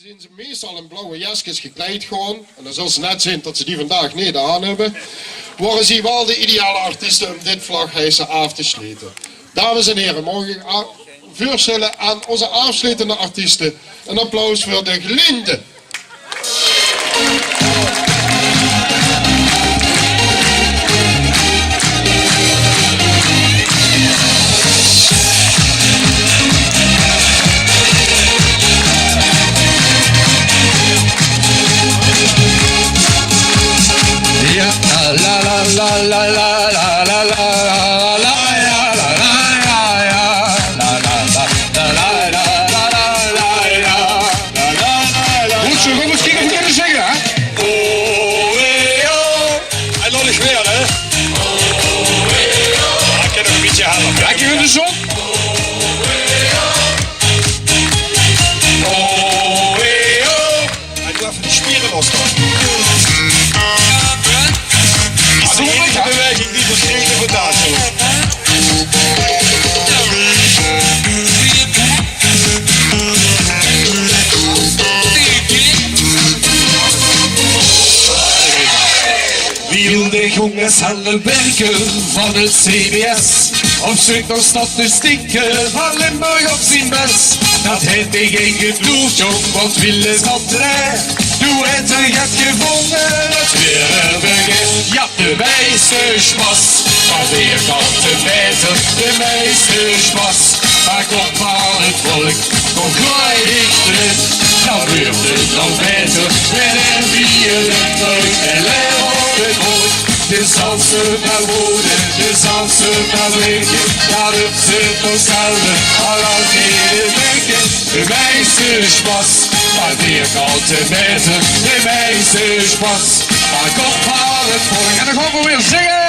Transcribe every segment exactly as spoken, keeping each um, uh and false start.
Indien ze meistal in blauwe jeskes gekleid gaon, en dan zölle ze net zeen det ze die vandaag neet aan höbbe, waore zie waal de ideale artieste óm dit vlagheise aaf te sjlete. Dames en here, maog ich a-, veursjtelle aan ózze aafsjletende artieste ein applaus veur de Glinde. Good zo, kóm ins kieke of ich 't kin zinge, hè? En dan is weer, hè? Jao, ich kin nog ein bietje helpe. Jao, ich kin de zon. En doe effe die spiere los dan. Die is de einige beweging die verschilt van daag. Wiel de jónges aan 't werke van 't C B S, op zeuk nao statistieke van Limburg op zien bes. Dat haet mich ingedoerd, jóng, want wiel is dat drei. Doe haet 'r get gevónje, dat weer begin. Jao, de meiste sjpas, van vierkante meter, de meiste sjpas. Maak op aan 't volk, kóm gooi dich d'rin. Dan weurt 't nog baeter, wen en wie 't Limburg en leef op 't volk. De Zaanse paar woorde, de Zaanse paar weke, dat höbs se toch zelde al lang neet in weke. De meiste sjpas, van vierkante meter, de meiste sjpas. Maak op aan 't volk. En dan gaon v'r weer zinge.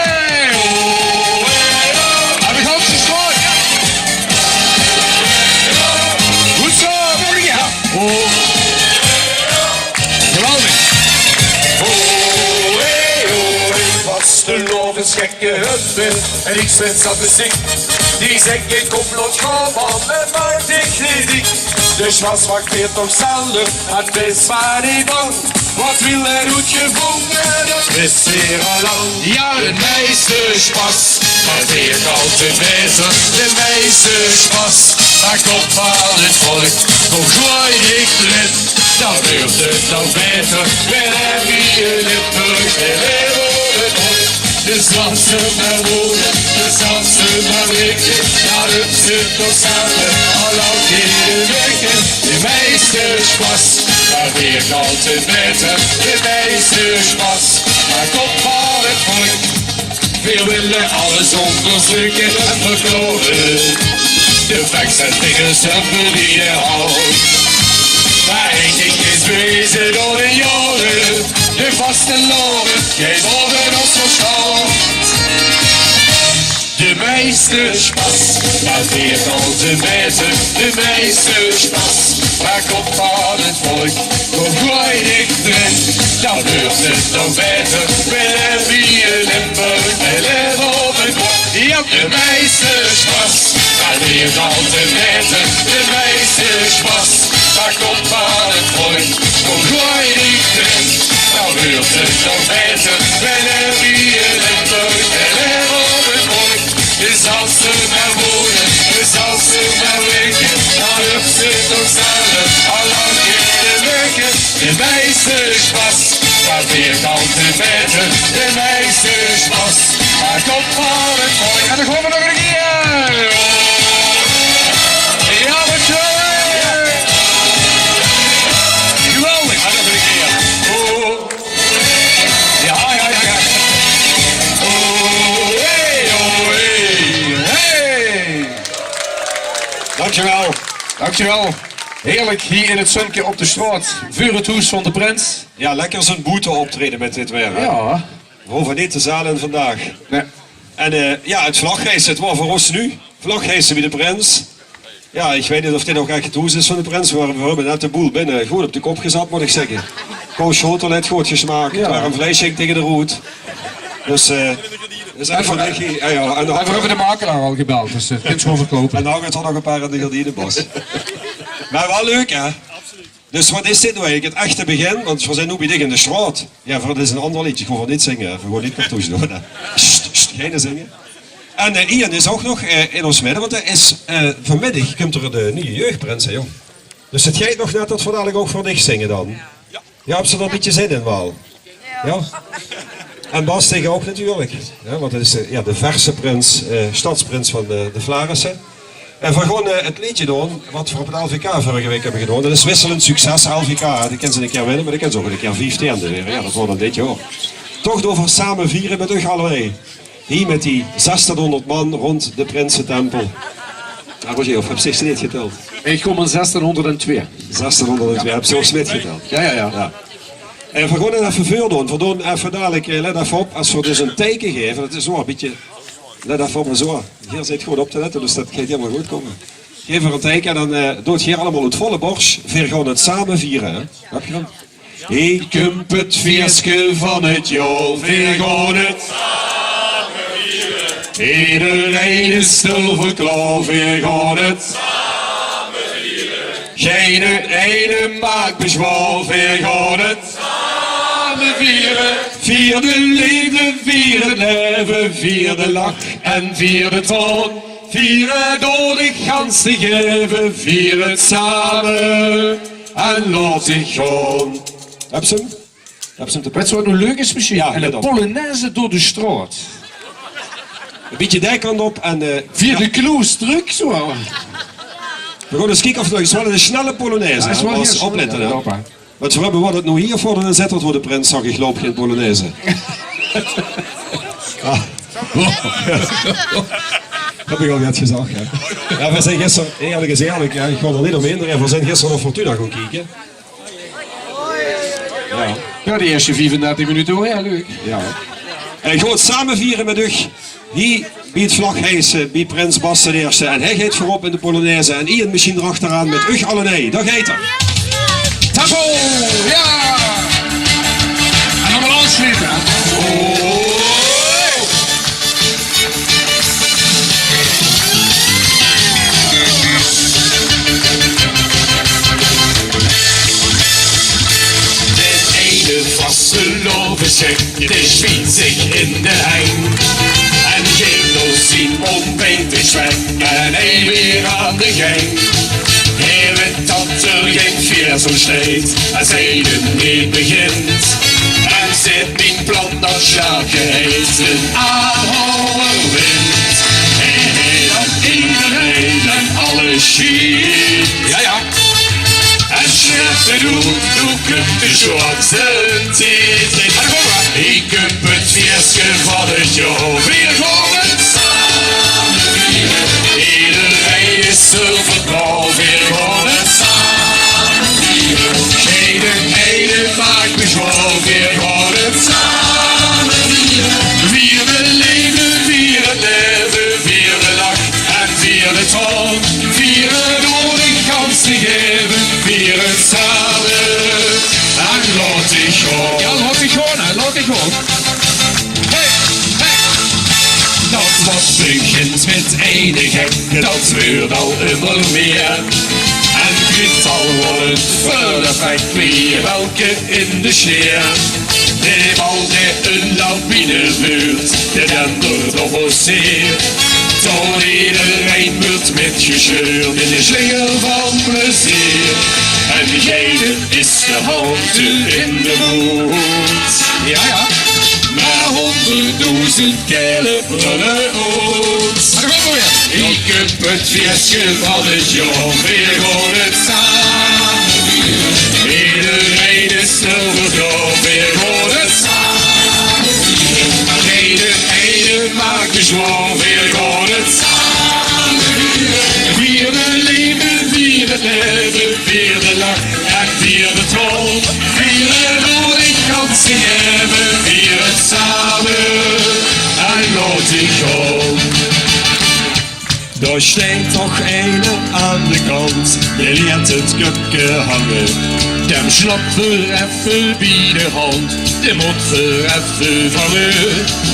Aan de ganse sjtraot. Good zo, weer, jao. Geweldig. Vastelaovesgekke höbbe en ich zit zat te zing. Die zègke: kóm, laot gaon, man, en maak dich neet dik. De sjpas maak veer toch zelf, en wees mer neet bang. Wat wiel 'r oetgevónje, dat wis veer al lang. Jao, de meiste sjpas, van vierkante meter, de meiste sjpas. Maak op aan 't volk, kóm gooi dich d'rin. Dan weurt 't nog baeter, wen en wie 't Limburg en leef op 't volk. De Zaanse paar woorde, de Zaanse paar weke, dat höbs se toch zelde al lang neet in weke. De meiste sjpas, van vierkante meter, de meiste sjpas. Maak op aan 't volk. Veer wille alles óngerzeuke en verklaore. De facts en figures höbbe veer al. Mer ein dink is beweze door de jaore. De vastelaovend geit baove ós verstandj. De meiste sjpas, van vierkante meter, de meiste sjpas. Maak op aan 't volk, kóm gooi dich d'rin. Dan weurt 't nog baeter, wen en wie 't Limburg en leef op 't volk. Jao, de meiste sjpas, van vierkante meter, de meiste sjpas. Maak op aan 't volk, kóm gooi dich d'rin. Dan weurt 't nog baeter, wen en wie 't Limburg en leef op 't volk. De Zaanse paar woorde, de Zaanse paar weke, dat höbs se toch zelde al lang neet in weke. De meiste sjpas, van vierkante meter, de meiste sjpas. Maak op aan 't volk. En dan gaon v'r nog ein kier. Jao, wat geweldig. Geweldig. En nog ein kier. Oh. Jao, jao, jao, jao. Oh, hey, oh, hey, hey. Dankjewel. Dankjewel. Heerlijk, hie in 't zunke op de sjtraot, veur 't hoes van de prins. Jao, lekker zoe'n boete optraeje mit dit weer, hè? Jao. V'r hove neet de zaal in vandaag. Nae. En, eh, jao, 't vlagheise, 't waor veur ós nuuj. Vlagheise bie de prins. Jao, ich weit neet of dit nog ech 't hoes is van de prins, mer v'r höbbe net de boel binne good op de kop gezat, mót ich zègke. Koos Schotel haet good gesmaak, 't waor ein vleisjink taenge de roet. Dus, eh, dus effe, jao, jao, en dan höbbe v'r de makelaar al gebeld, dus, eh, kins se gewoon verkoupe. En dan gaon v'r nog ein paar aan de gardiene, Bas. Mer waal leuk, hè? Dus wat is dit noe eigelik, 't echte begin? Want veer zeen noe bie dich in de sjtraot. Jao, veur, dit is 'n anger leedje. Ich gaon 't neet zinge, veer gaon neet kartoesj doon, hè. Sst, sst, geine zinge. En, eh, Ian is ouch nog, eh, in ós midde, want hae is, eh, vanmiddig kump 'r de nuuje jeugprins, hè, jóng. Dus 't geit nog net tot veer dalik ouch veur dich zinge dan. Jao, höbs se d'r 'n bietje zin in waal? Jao? En Bas, dich ouch natuurlik. Jao, want 't is, eh, jao, de verse prins, eh, sjtadsprins van de, de Flaarisse. En veer gaon, eh, 't leedje doon wat veer op 't L V K vörrige waek höbbe gedoon. Dat is Wisselend Succes, L V K. Die kins se 'ne kier winne, mer die kins se ouch 'ne kier viefteinde waere. Jao, dat weurt 'n leedje, huur. Toch doon veer Same Viere mit uch allebei. Hie mit die zestieënhóngerd man rónd de prinsetempel. Jao, Roger, of höbs se neet getèld? Ich kóm aan zestieënhóngerdentwieë. Zestieënhóngerdentwieë, höbs se ouch neet getèld? Jao, jao, jao. Jao. Eh, veer gaon 't effe veurdoon. Veer doon effe dalik, eh, let effe op, es veer dus 'n teike gaeve, dat is zoe 'n bietje, let effe op, mer zoe. Hie zit good op te lètte, dus dat geit hielemaol good kómme. Gaef 'r 'n teike en dan, eh, doot geer allemaol oet volle bors: veer gaon 't same viere, hè? Höb geer 'm? Hie kump 't fieëske van 't jaor, veer gaon 't same viere. Ederein is d'r veur klaor, veer gaon 't same viere. Geine eine maak bezwaor, veer gaon 't same viere. Vier de leefde, vier 't laeve, vier de lach en vier de traon. Vier 't door de ganse gaeve, vier 't same en laot dich gaon. Höbs se 'm? Höbs se 'm te pakke? Wèts se wat noe leuk is mesjiens? Jao, 'n polonaise door de sjtraot. 'n Bietje dae kant op en, eh, via de kloes trök, zoe. Veer gaon ins kieke of 't nog ins waal 'n snelle polonaise is. Jao, is waal hiel snel, oplètte, hè. Want veer höbbe wat 't noe hie veur de zitterd, wo de prins zag: ich loup gein polonaise. Ah. Höb ich al get gezag, hè. Jao, veer zeen gister, eerlik is eerlik, jao, ich gaon d'r neet ómheen, veer zeen gister nao Fortuna gaon kieke. Jao. Jao, die ieësjte viefendertig minute waor hiel leuk. Jao. En gaon 't same viere mit uch. Hie bie 't vlag hijse, bie prins Bas d'n Ieësjte. En hae geit veurop in de polonaise. En Ian mesjiens d'r achteraan mit uch allenei. Dao geit 'r. Tempo! Jao! En dan mer aafsjlete, hè? Oh! Dit eine vastelaovesgek, dae sjmiet zich in de heng. En geit door zien óntbijt de sjwek en hae weer aan de geng. Hae weit tot 'r gein veer zoe sjnijt es hae d'r neet begint. En zit mien plan dat Sjaak geheit 'nen aanhouwer wint. En hae dat ederein en alles sjiet. Jao, jao. En sjep 't oet, noe kump de zjwaarste tied. Hie kump 't fieëske van 't jaor. Veer gaon 't same viere. Ederein is d'r veur klaor. Veer gaon 't same viere. Geine eine maak bezwaor. Veer gaon 't same viere. Vier de leefde, vier 't laeve, vier de lach en vier de traon. Vier 't door de ganse gaeve, vier 't same. En laot dich gaon. Jao, laot dich gaon, hè, laot dich gaon. Hey, hey. Dat wat begint mit eine gek, dat weurt al ummer mieë. En 't gliep al waal veur de fek, wie welke in de sjeer. De bal dae 'n lawine weurt, dae dendert op ós neer. Door ederein weurt mitgesjeurd in de sjlingel van plezeer. En geine is de hoogte in de moed. Jao, jao. Mer hóngerdoezend kaele brunne oet. Dao gaon v'r weer. Hie kump 't fieëske van 't jaor. Veer gaon 't same viere. Ederein is d'r veur klaor. Veer gaon 't same viere. Geine eine maak bezwaor. Veer gaon 't same viere. Vier de leefde, vier 't laeve, vier de lach en vier de traon. Vier 't door de ganse gaeve, vier 't same en laot dich gaon. Dao sjteit toch eine aan de kant, dae leet 't köpke hange. Dae sjnap v'r effe bie de hand, dae mót v'r effe vange.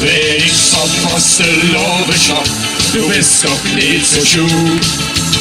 Weit ich van vastelaovesdag, doe bis toch neet zoe sjoen.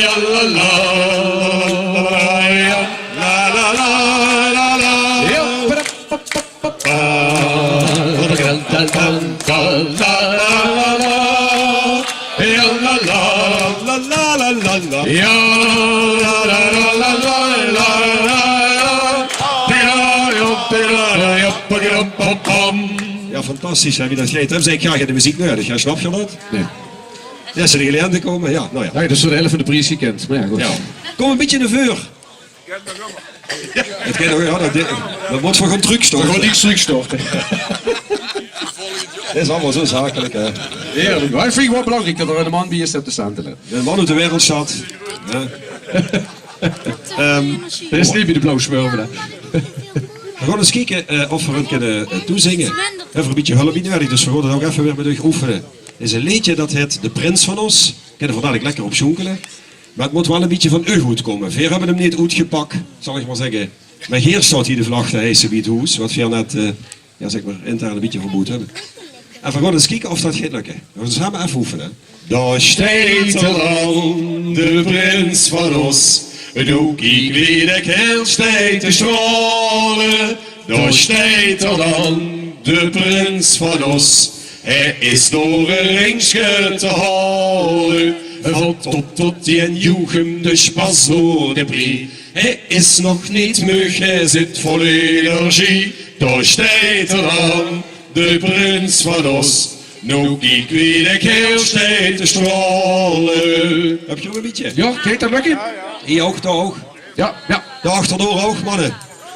Ja, la, la, la, la, la, la, la, la, la. Ja, pa, pa, pa, pa, pa. Ja, la, la, la, la, la, la. Ja, la, la, la, la, la, la. Ja, la, la, la, la, la, la. Ja, ja, ja, ja, ja, ja, ja, ja. Ja, fantastisch, hè, wie dat geit. Höbs se eigelik gaar gein meziek nudig, hè? Snap se dat? Nae. Ja, ze de geleende kómme, ja, nou ja. Nae, dat is veur de helf van de pries gekind, mer ja, good. Ja. Kóm e bietje nao veur. Ja. Het geit nog, ja, dat, dat mót veur gaon truukstorte. Veur gaon niks truukstorte. Dat is allemaol zo zakelik, hè. Ja, dat vinj ich waal belangriek, dat d'r eine man bie is óm te stantele. Eine man oet de wereld, sjat. Ja. Ehm, dat is neet bie de Blauw Smurfen, hè. Veer gaon ins kieke, eh, of veer 't kinne, eh, toezinge. Höbbe veer e bietje hulp bie nudig, dus veer gaon 't ouch effe weer mit uch oefene. Is e leedje dat heet De Prins van Os. Kinne veer dalik lekker op sjoenkele. Mer 't mót waal e bietje van uch oetkómme. Veer höbbe 'm neet oetgepak, zal ich mer zègke. Mer hie sjteit hie de vlag te hiesse bie 't hoes, wat veer net, eh, ja, zègk mer, intern e bietje verboewd höbbe. En veer gaon ins kieke of dat geit lökke. Veer gaon same effe oefene. Dao sjteit 'r dan, de prins van Os. Doe kiek wie de kaerel sjteit te sjtraole. Dao sjteit 'r dan, de prins van Os. Hae is door e ringske te haole. Van Top tot d'n Joechem, de Sjpas door de Brie. Hae is nog neet meug, hae zit vol energie. Dao sjteit 'r dan, de prins van Os. Noe kiek wie de kaerel sjteit te sjtraole. Höb geer nog e bietje? Ja, geit dat lökke? Hie ouch, dao ouch. Ja, ja. Dao achter door ouch, manne.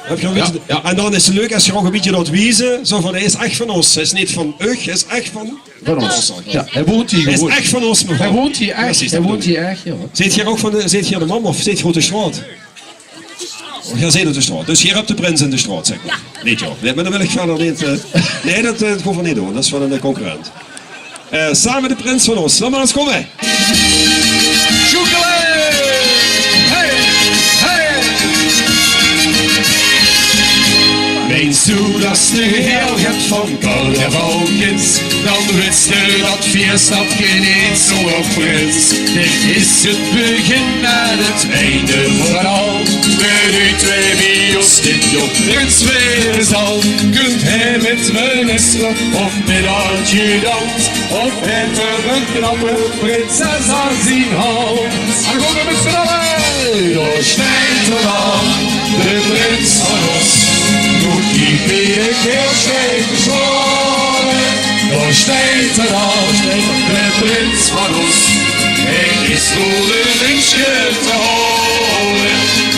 Höb geer nog e bietje? Ja, ja. En dan is 't leuk es geer ouch e bietje laot wieze. Zo van, hae is ech van os. Hae is neet van uch, hae is ech van Van os. Ja, hae woont hie gewoon. Hae is ech van os, mevrouw. Hae woont hie ech. Precies, hae woont hie ech, ja. Zeet geer ouch van de, zeet geer de mam of zeet geer oet de sjtraot? Oh, geer zeet oet de sjtraot. Dus geer höb de prins in de sjtraot, zègk mer. Neet, ja. Nae, mer dan wil ich verder neet, eh, nae, dat, eh, dat gaon v'r neet doon. Dat is van eine concurrent. Eh, same de prins van os. Laot mer ins kómme. Sjoekele! Hey! Hey! Meins doe das de hel get van carnavalkes, dan wits doe dat veer sjtap geneet zónger prins. Dit is 't begin en 't einde van al. Mit die twee bie os in Op prins weer zal, kunt hae mit minister of mit adjudant, of haet 'r 'n knappe prinses aan zien hand. En dan gaon v'r mit z'n alle. Dao steit 'r dan, de prins van Os. Noe kiek wie de keerel steit te zwaole. Dao steit 'r dan, de prins van Os. Hae is veur de minse te haole.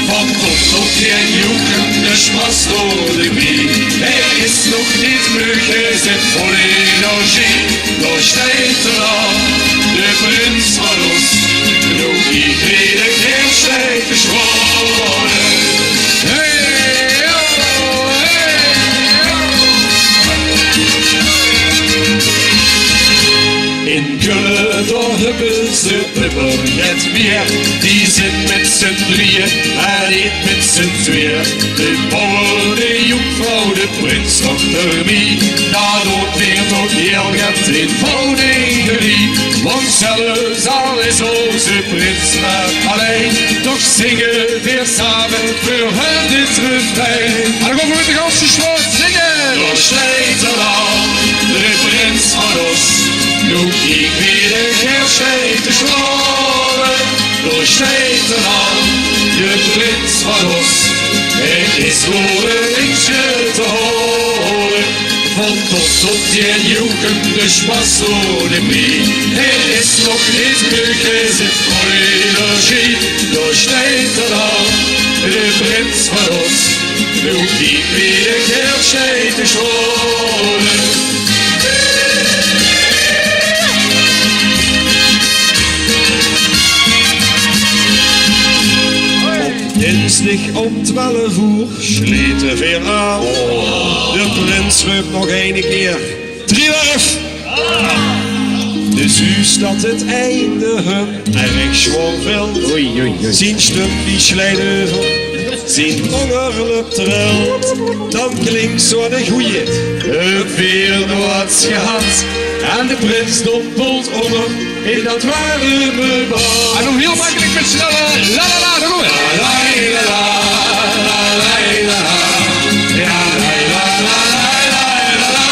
Van kop tot tien joekemt de spas door de knie. Hae is nog neet meug, hae zit vol energie. Dao steit 'r dan, de prins van Os. Noe kiek wie de keerel steit te zwaole. Hey, ho, hey, ho. In Kölle, dao höbbe ze Pupper get mieë. Die zit mit z'n drieje en neet mit z'n twieë. De bouwer, de jonkvrouw, de prins, dochter mie. Dao doot weer toch hieël get in vrouw nege drie. Want zelfs al is ózze prins mer allein, toch zinge weer same veur häöm dit refrein. En dan gaon v'r mit de ganse sjloot zinge. Dao steit 'r dan, de prins van Os. Noe kiek wie de keerel steit te zwaole. Dao steit 'r dan, de prins van Os. Hae is veur de minse te haole. Van kop tot tien joekemt de spas door de knie. Hae is nog neet meug, hae zit vol energie. Dao steit 'r dan, de prins van Os. Noe kiek wie de keerel steit te zwaole. Op dinsdig óm twelf oer sjlete veer aan. De prins reup nog eine keer: Driewerf! De zuus dat 't einde hun erg zwaor vèlt. Oei, oei, oei. Zien sjtum die sjleit euver, zien óngerlip trilt. Dan klink zoe'n goeie: höb weer nog get gehad. En de prins dompelt ónger in dat werme bad. En noe hieël mekkelik mit z'n alle. La, la, la, dao gaon v'r. La, la, la, la, la, la, la. Ja, la, la, la, la, la, la.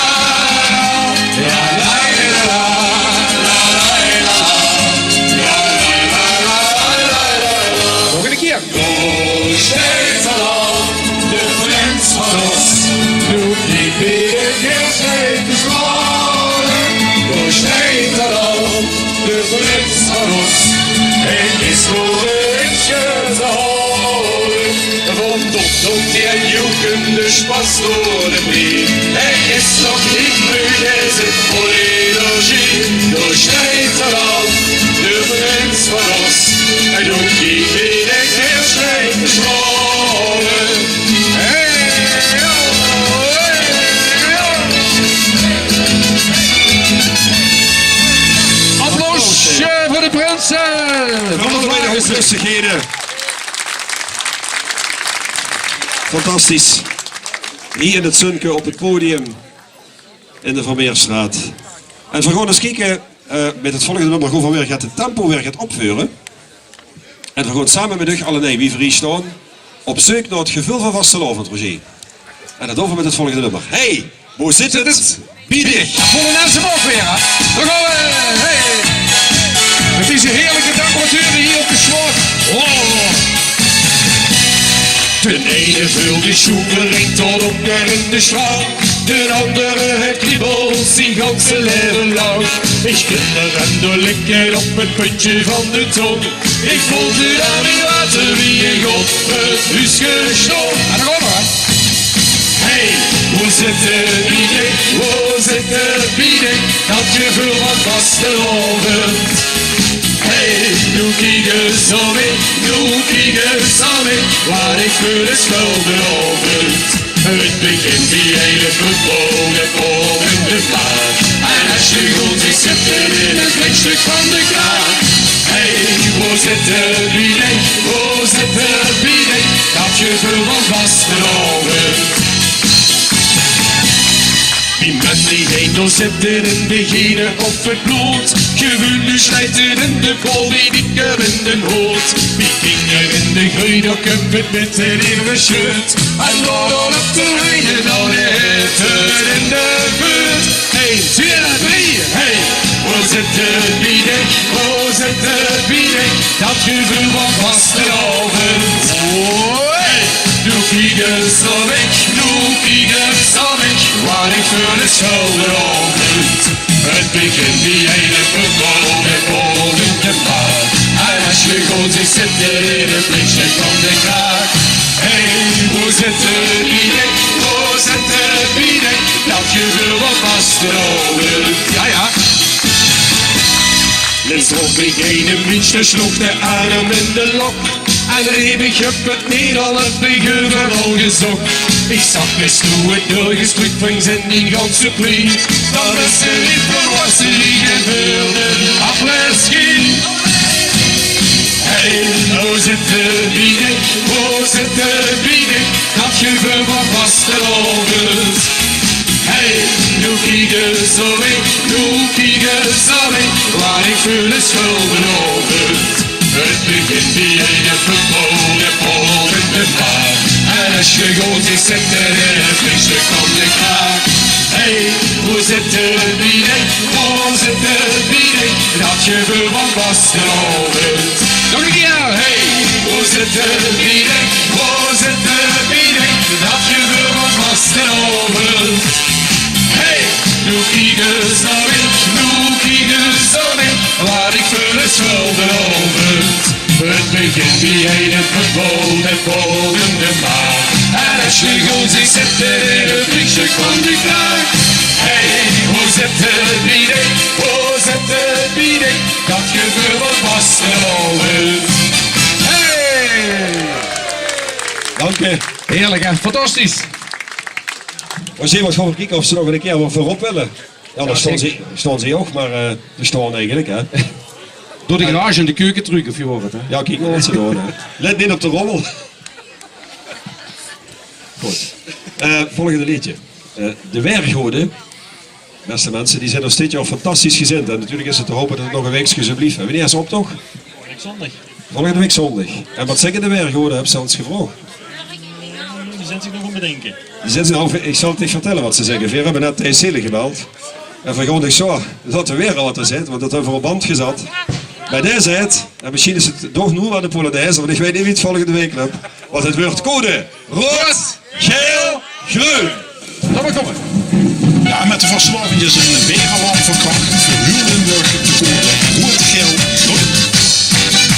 Ja, la, la, la, la, la, la. Nog ein kieër. Dao steit 'r dan, de prins van Os. Noe kiek wie de keerel steit te zwaole. Dao steit 'r dan, de prins van Os. Hae is veur de minse te haole. Van kop tot tien joekemt de spas door de knie. Hae is nog neet meug, hae zit vol energie. Dao steit 'r dan, de prins van Os. En noe kiek wie de keerel steit te zwaole. Hey, ho, hey, ho. Applaus, eh, veur de prinse. Van de Hooglustigheden. Fantastisch. Hie in 't zunke op 't podium in de Vermeerstraat. En veer gaon ins kieke, eh, mit 't volgende nummer gaon veer weer get 't tempo weer get opveure. En veer gaon same mit uch allenei, wie veer hie staon, op zeuk nao 't geveul van vastelaovend, Roger. En dat doon veer mit 't volgende nummer. Hey, wo zit 't bie dich? Polonaise ouch weer, hè? Dao gaon v'r, hey. Mit dees hieërlike temperatuur hie op de sjloot. Oh. D'n eine veult de sjoemeling tot ónger in de sjtraot. D'n andere haet kriebels zien ganse laeve lank. Ich kin d'r aan door likke op 't puntje van de tóng. Ich voel 't aan mien water wie ich op 't huuske sjtóng. En dao gaon v'r, hè. Hey, wo zit 't bie dich? Wo zit 't bie dich? Dat geveul van vastelaovend. Hey, noe kiek ins nao mich, noe kiek ins nao mich. Wat ich veur ein sjpul vanaovend. 't Begint bie eine bubbel, de volgende plaat. En es se good zies, zit 'r in 't vleegsjtök van de kaart. Hey, wo zit 't bie dich? Wo zit 't bie dich? Dat geveul van vastelaovend. Bie Mandy Ein, dao zitte in de gene of 't blood. Gewoen, noe sjleit 't in de politiek of in d'n hood. Wie kinger in de groei, dao kump 't mit de leeuwe sjeut. En dao op de heide, dao lit 't in de buurt. Ein, twieë, drie, hey! Wo zit de biedek? Wo zit de biedek? Dat geveul van vastelaovend. Hey! Noe kiek ins nao mich, noe kiek ins nao mich, wat ich veur ein schilder aovend. 't Begint bie eine verkoude bodem te maak. En es ge good zit, zit d'r in 't lichtje van de kraak. Hey, wo zit de biedek? Wo zit de biedek? Dat geveul van vastelaovend. Jao, jao. Lets drop ich eine minsj, dae sloog de erm in de lok. En reep: ich höb 't neet al, höb ich euveral gezok. Ich zag: bis doe 't dörgestruuk van zin dien ganse prie? Dan wis se neet veur wat se hie geveul de afles ging. Hey, wo zit de biedek? Wo zit de biedek? Dat geveul van vastelaovend. Hey, noe kiek ins nao mich, noe kiek ins nao mich, wat ich veur ein schilder aovend. 't Begint bie eine verkoude bodem te maak. En es ge good zit, zit d'r in 't lichtje van de kraak. Hey, wo zit de biedek? Wo zit de biedek? Dat geveul van vastelaovend. Nog ein kier. Hey, wo zit de biedek? Wo zit de biedek? Dat geveul van vastelaovend. Hey, noe kiek ins nao mich, noe kiek ins nao mich, wat ich veur ein schilder aovend. 't Begint bie eine verkoude bodem te maak. En es ge good zit, zit d'r in 't lichtje van de kraak. Hey, wo zit de biedek? Wo zit de biedek? Dat geveul van vastelaovend. Hey! Dank uch. Heerlijk, hè? Fantastisch. Roger, waat gaon v'r kieke of ze nog ein kier waat veurop wille. Jao, dao staon ze, staon ze ouch, mer, eh, ze staon eigelik, hè. Door de garage in de keuke trök, of wie waor 't, hè? Jao, kiek mer waat ze doon, hè. Let neet op de rommel. Good. Eh, volgende leedje. Eh, de Waergode. Bèste minse, die zeen ós dit jaor fantastisch gezind. En natuurlik is 't te hope det 't nog ein waekske zoe blief. Wienie is optoch? Volgende waek zóndig. Volgende waek zóndig. En waat zègke de Waergode, höb ich ze al ins gevraog? Die zeen zich nog aan 't bedinke. Die zeen zich, nou, ich zal 't dich vertèlle waat ze zègke. Veer höbbe net Thijs Seelen gebeld. En veer gaon dich zoe laote hure waat 'r zaet, want det höbbe veer op band gezat. Mer dae zaet, en mesjien is 't toch noe waal de polonaise, want ich weit neet wie 't volgende waek löp. Want 't wuuert code roead, gael, greun. Laot mer kómme. Jao, mit de verslaoving is ein mega lamp van krach veur hiel Limburg de code roead, gael, greun.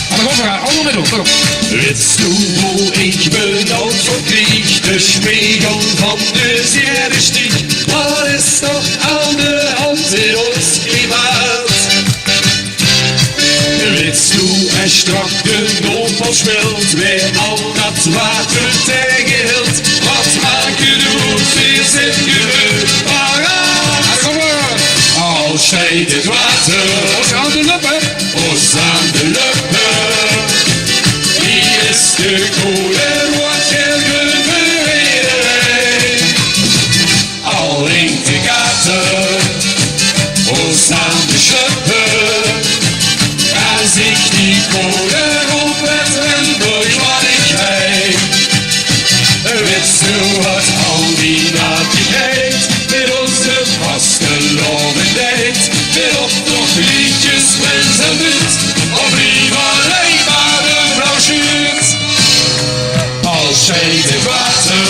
Mer dan gaon v'r allemaol mit op, kóm op. Wits doe boe ich benaud van krieg? De spegel van de zeerestieg. Waat is toch aan de hand in ós klimaat? Wits doe, es sjtrak de Noordpool smelt, wae al det water taegehilt, waat make doe veer zin gebeurt? Paraat! Jao, kóm mer! Al sjteit 't water ós aan de löppe, ós aan de löppe, hie is de code roead, gael, greun veur ederein. Al hingk de kater ós aan de sjlöppe, es ich die code roep, 't Limburgs waat ich hein. Wits doe waat al die natigheid mit ózze vastelaovend deit? Mit optochleedjes, prins en buut, of leever allein mer de blauw sjuut? Al sjteit 't water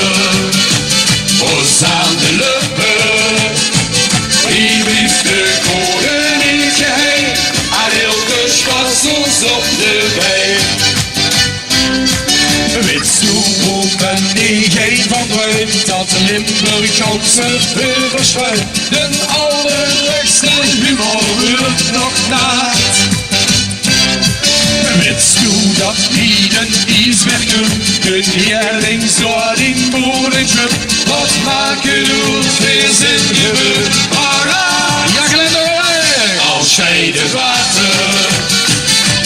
ós aan de löppe, hie blief de code neet geheim. Aan hiel de sjpas ós op de bein. Wits doe boe ich van druim? Det Limburg gans euversjtuimp. D'n alderleukste humor wuuert nog naat. Wits doe det hie d'n iesberg kump, d'n hieëling zoe dien bodem sjump? Waat make doe veer zin gebeurt? Paraat! Jao, Glenn, doe! Al sjteit 't water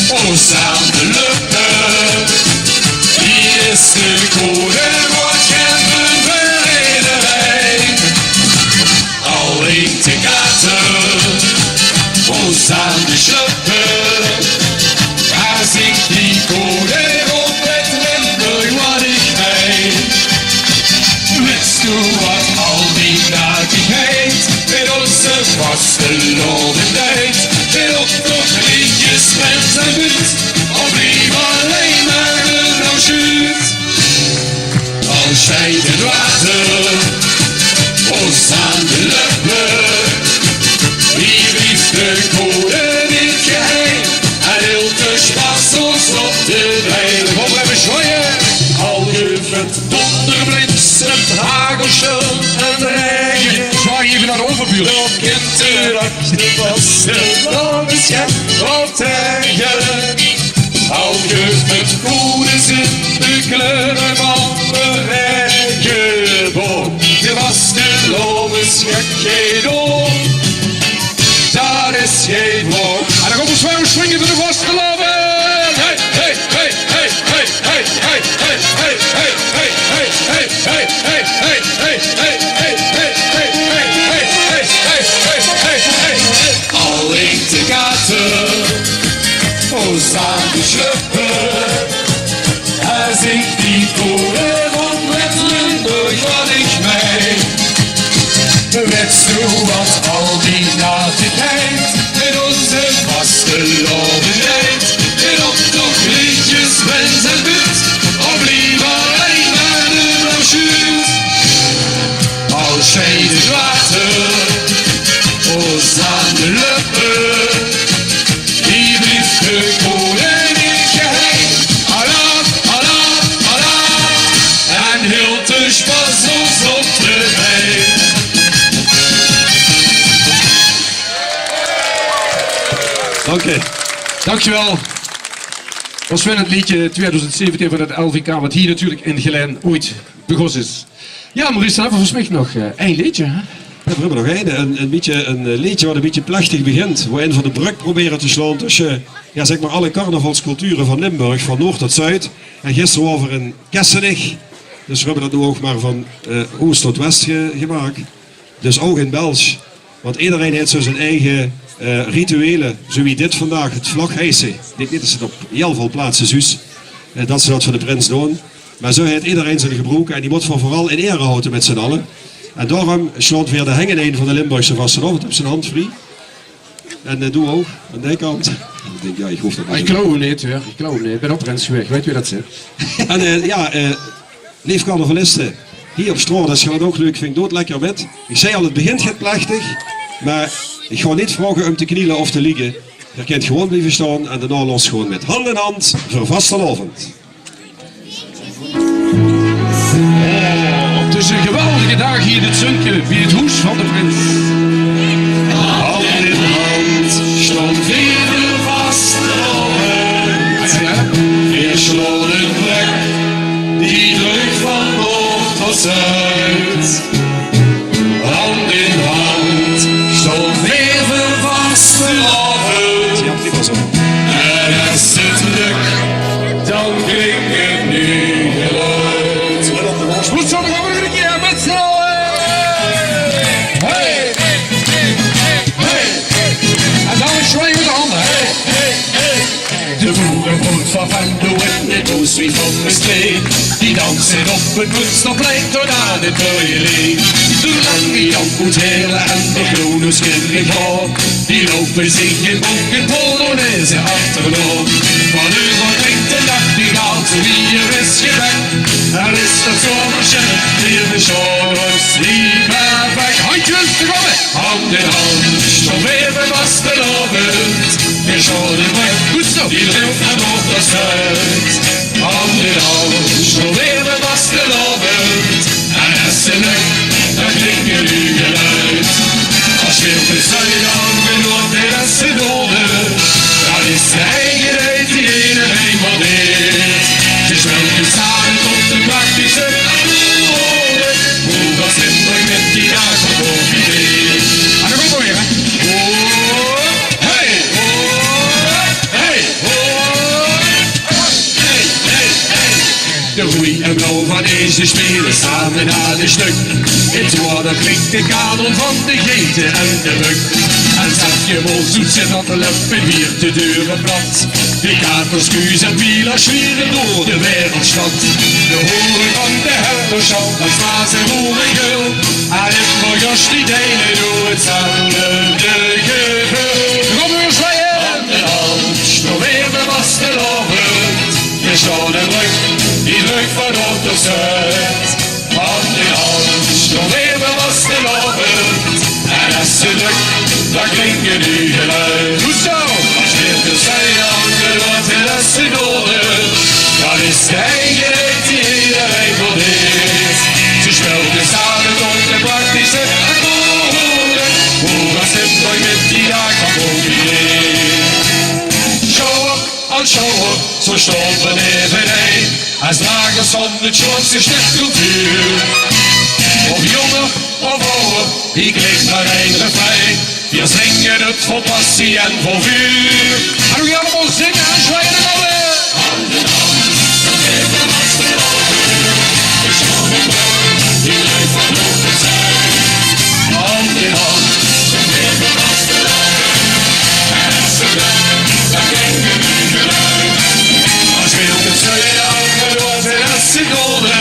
ós aan de löppe, hie is de code roead, gael, greun veur ederein. Al hingk de Sjteit 't water ós aan de löppe. Wie blief de code in 't geheim? En hilt de sjpas ós op de bein? Kom, we höbbe sjwaaie. Al guf 't dónder, bliksemt, hagel, sjtorm en raege. Zwaai eve nao de euverbuur. Dao kint de vastelaovesgek op taege. Al guf 't codes in de kleure van de raegebok, de vastelaovesgek geit door. Dat is gei vraog. En dan kómme we weer swinge veur de vastelaovend. Hey, hey, hey. Al ligk de kater ós aan de sjlöppe. Es ich die code van Limburg, wat ich mein. Wèts doe wat al die natigheid in ózze vastelaovend deit? In optoch, leedjes, wens en buut, of leever allein mer de brosjuut? Al sjteit 't water ós aan de löppe, wie blief de code in 't geheim? Alaaf, alaaf, alaaf. En hilt de sjpas ós op de bein? Dank je. Dankjewel. Ós winnend leedje twieëdoezend zeventien van 't L V K, wat hie natuurlik in Gelaen oeit begós is. Jao, Maurice, dan höbbe v'r volges mich nog, eh, ein leedje, hè? Jao, v'r höbbe nog ein, ein, ein bietje, ein, eh, leedje wat ein bietje plechtig begint, wo-in v'r de brögk probere te sjlaon tösse, jao, zèk mer, alle carnavalsculture van Limburg, van noord tot zuid. En gister waore v'r in Kessenich, dus v'r höbbe dat noe ouch mer van, eh, oos tot wès ge-, gemaak. Dus ouch in Belsj. Want ederein haet zo zien eige, eh, rituele, zo wie dit vandaag, 't vlag hijse. Ich dink neet det ze 't op hiel väöl plaatse zuus, eh, det ze det veur de prins doon. Mer zo haet ederein zien gebroeke en die mótte v'r veural in ere haoje mit z'n alle. En daorum sjlaon v'r de heng ineen veur de Limburgse vastelaovend. Höb zien hand vrie. En, eh, doe ouch, aan die kant. Ich dink, jao, ich hoof det neet. Ich klou neet, huur. Ich klou neet. Ich bön ouch prins gewaes. Wèt wie det zit. En, eh, jao, eh, Leef carnavaliste, hie op straot, es geer det ouch leuk vingt, doot lekker mit. Ich zag al, 't begint get plechtig, mer ich gaon neet vraoge óm te kniele of te ligke. Geer kint gewoon blieve staon en daonao los gewoon mit Hand in Hand veur vastelaovend. Oh, 't is eine geweldige daag hie in 't zunke bie 't hoes van de prins. Hand in hand staon veer veur vastelaovend. Veer slaon ein brögk die dreug van noord tot zuid. Hand in hand staon veer veur vastelaovend. En es 't lök, dan klink 't nuuj geluid. Good zo, dan gaon v'r nog ein kier mit z'n alle. Hey! Hey! En dan zwaai mit de hand. Hey! De boerepoort van Venlo en de Ooswief van Mestreech, die danse op 't Munsterplein tot aan 't Dörjeleech. Zoelang die Jan Poet Heerle en de Gronings kindergaor, die loupe zich in brook en polonaise achterdoor. Van euver klinkt de nachtegaal, zoe wie 'r is gewend. En is det zomershell weer de sjaorus die perfect. Handjes, dao gaon v'r! Hand in hand, zo weer vastelaovend. Veer sjlaon ein brögk, good zo, die dreug van noord tot zuid. Hand in hand, zo weer vastelaovend. En es 't lök, dan klink 't nuuj geluid. Es veer van zuid op noord en es 't noorde, dan is de eige tied die ederein waardeert. Ze sjpele same tot de prachtigste orde. Hoe was Limburg mit die daag geprofiteerd? En dan gaon v'r weer, hè? Oh, hey! Oh, hey! Oh, hey! Hey, hey, hey! De roei en blauw van Eesde sjpele same nao de sjtök. In 't water klinkt de kanon van de Geite en de Bök. En zag je mol zoet zit dat de löp in wier de deure plat. De katerskuus en Wieler zwiere door de wereldstad. De horen van de Helderstad, van Spaans en Roerengeul. En Limburgers die deile door 'tzelfde geveul. Kom, veer sjlaon. Hand in hand, zo weer vastelaovend. Veer sjlaon ein brögk, die dreug van noord tot zuid. Ze stèkt cultuur. Of jónger of ajer, iech leef mer ein refrein. Veer zinge 't vol passie en vol vuur. Gaon v'r allemaol zinge en zwaaie de hande. Hand in hand. Speelt 't zuie anger door de seconde,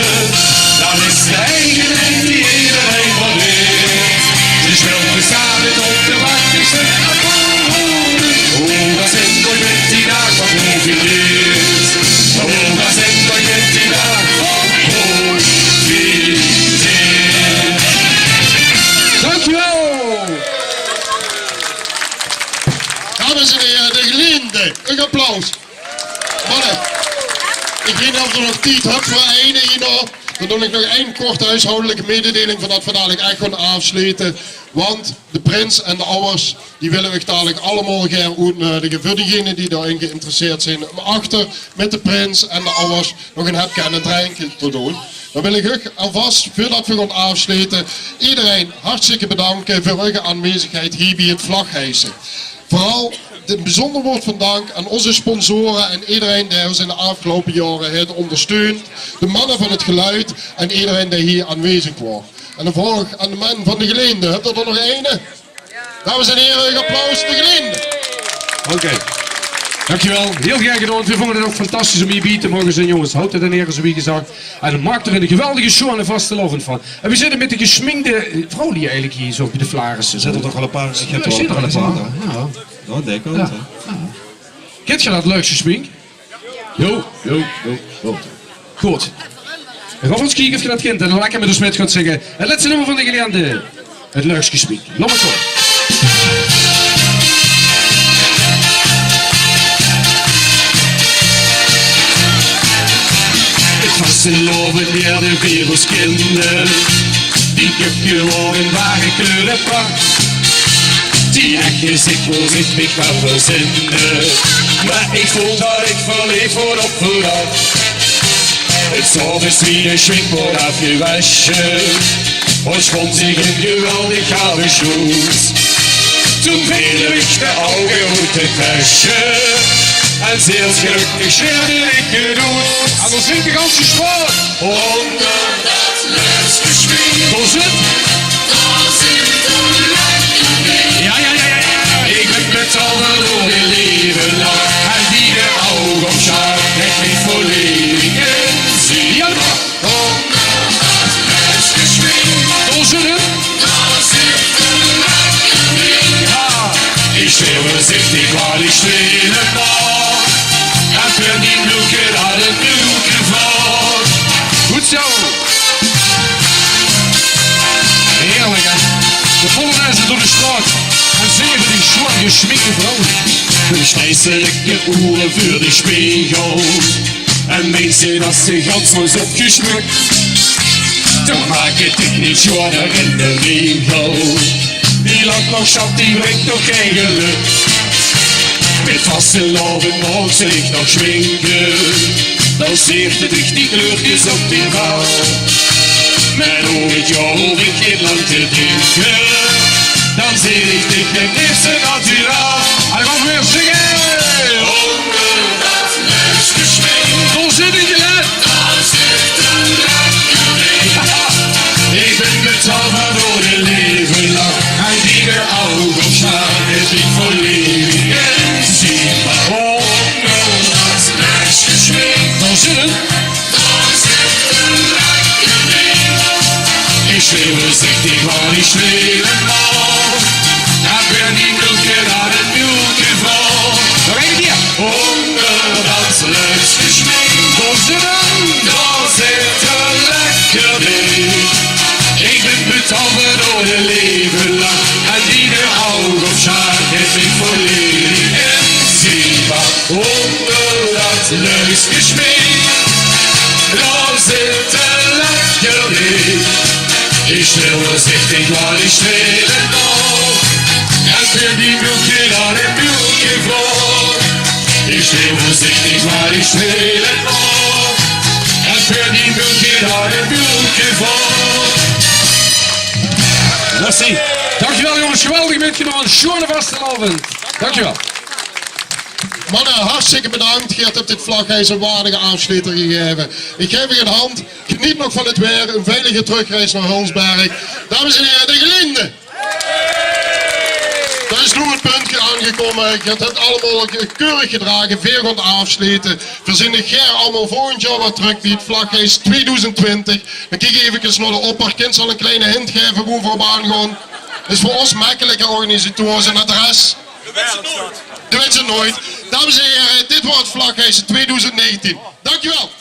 dan is de eigenein die ederein waardeert. Ze speelt me same op de bank, is 'n akkoord. Hoe was 't ooit mit die daag van profileert? Hoe was 't ooit mit die daag van profileert? Dankjewel! Dames en here, de Geliende. Ein applaus. Manne, iech weit neet of v'r nog tied höbbe veur eine hie nog. Dan doon iech nog ein korte hoeshaodelike mededeling veurdat v'r dalik ech goon aofslete. Want de prins en de awwers, die wèlle v'r dalik allemaol gaer oetnudige. Veur degene die dao-in geïnteresseerd zien, um achter mit de prins en de awwers nog 'n hepke en e drenke te doon. Dan wèl iech uuch alvas, veurdat v'r goon aofslete, ederein hartstikke bedanke veur eur aanwezigheid hie bie 't vlagheise. Veural 'n bezunder woord van dank aan oonze sponsore en ederein dee us in de aofgeloupe jaore heet oondersteund. De manne van 't geluid en ederein dee hie aanwezig waor. En dan vraog iech aan de man van de Geliende: höb geer d'r nog eine? Dames en here, ein applaus veur de Geliende. Oké. Dankjewel. Hiel gaer gedoon. Veer vónge 't ouch fantastisch um hie bie te moge zien, jónges. Houd 't in ere, zoe wie gezag. En maak d'r 'n geweldige sjoeane vastelaovend van. En veer zitte mit de gesjminkde, eh, vrouw die eigelik hie zoe bie de flaarisse zit. Zit d'r toch al e paar? Iech höb d'r al e paar gezeen, hè? Jao. Jao, dèk al, hè. Kint geer dat leuk gesjmink? Jo, jo, jo, jo. Good. Dan gaon v'r ins kieke of geer dat kint. En dan lekker mit us mit gaot zinge. 't Lèste nummer van de Geliende. 't Leukske Smiek. Laot mer kómme. 't Vastelaovend, jao, de virus kinde. Die kipke waor in ware kleure pak. Die ech gezich woor iech miech wel verzinne. Meh iech voel dat iech verleef woor op veuraf. 't Zaoves wie de sjmink woor aafgewesje, oorsjpóng ziech 'n geweldig gave sjoes. Toen veel iech de ouge oet 't vesje en zeer gelökkig sjreeuwde iech 't oet. En dao zit de ganse sjtad. Oonder dat leukske sjmink. Dao zit. Dao zit 'n lekker dink. Jao, jao, jao, jao, jao. Iech bin betoverd door de leve lach. En wie de ouge op sjlaag, iech bin volledig in zien. Jao. Oonder dat leukske sjmink. Dao zit 'm. Dao zit 'n lekker dink. Jao. Iech sjreeuw veurziechtig, meh iech sjpeel 't nog. En veur die bloemke dat 't bloemke vloog. Good zoe. Heerlijk, hè? De polonaise door de sjtraot. En zinge veur die sjoon gesjminkde vrouw. De sjnijs ze lekker oere veur de sjpegel. En meins ze dat ze gans waor opgesjmuk. Dan maak 't diech neet sjoeaner in de regel. Die lach nog sjat, die bringk toch gei gelök. Mit vastelaovend maag ze diech nog sjminke. Dan zeet 't diech die kleurkes op dien vel. Meh euver 't jaor hoof iech neet laank te dinke. Dan zeen iech diech 't ierste naturel. Hei, gaon v'r weer zinge. Oonder dat leukske sjmink. Dao zit 'n geluid. Dao zit 'n lekker dink. Iech bin betoverd door de leve lach. En wie de ouge op sjlaag, iech bin volledig in zien. Oonder dat leukske sjmink. Dao zit 'm. Dao zit 'n lekker dink. Iech sjreeuw veurziechtig, meh iech sjpeel 't nog. En veur die bloemke dat 't bloemke vloog. Nog eine kier. Oonder dat leukske sjmink. Dao zit 'm. Dao zit 'n lekker dink. Iech bin betoverd door de leve lach. En wie de ouge op sjlaag, iech bin volledig in zien. Oonder dat leukske sjmink. Dao zit 'n lekker dink. Iech sjreeuw veurziechtig, meh iech sjpeel 't nog. En veur die bloemke dat 't bloemke vloog. Iech sjreeuw veurziechtig, meh iech sjpeel 't nog. En Merci. Dankjewel jongens, geweldig mitgenómme. Sjoeane vastelaovend. Dankjewel. Manne, hartstikke bedank. Geer höb dit vlaggeis ein waardige aafsjleter gegaeve. Ich gaef uch ein hand. Geneet nog van het waer. Ein veilige trökreis nao Hulsberg. Dames en here, de Geliende. Dao is noe het puntje aangekómme. Geer höb het allemaol keurig gedrage. Veer gaon aafsjlete. Veer zeen uch gaer allemaol volgend jaor weer trök bie het vlaggeis tweedoezend twintig. Dan kiek ich efkes nao de opper. Kins se al ein kleine hint gaeve wo veer op aangaon? Is veur ós mekkeliker organisatoors en adres. De wèts het noeit. Dames en here, dit waor het vlaggeis tweedoezend negentien. Dankjewel.